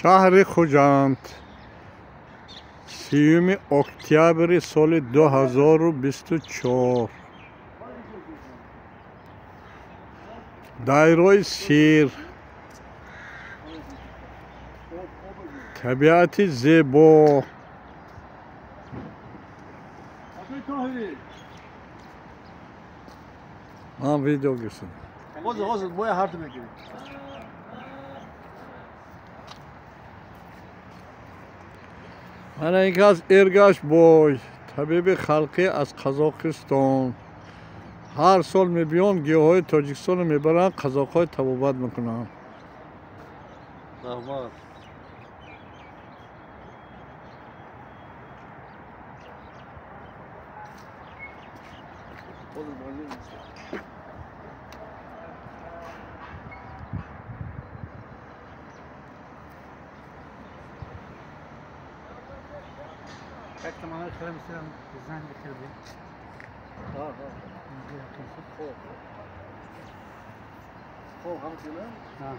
Шаҳри Хуҷанд, 30 октябри соли 2024. Дайрои сир, табиати зебо. Ман видео гирифтам. Ҳозир бояд ҳарду мегирем. Мана ин кас Эргаш бой, табиби халқӣ аз Қазоқистон. Ҳар сол мебиён, гиёҳҳои Тоҷикистонро мебаранд, қазоқҳои табобат мекунанд. Раҳмат. Как там она храм занг хеле. Ҳа, ҳа. Хоб, хоб, ҳам кина? Ҳа.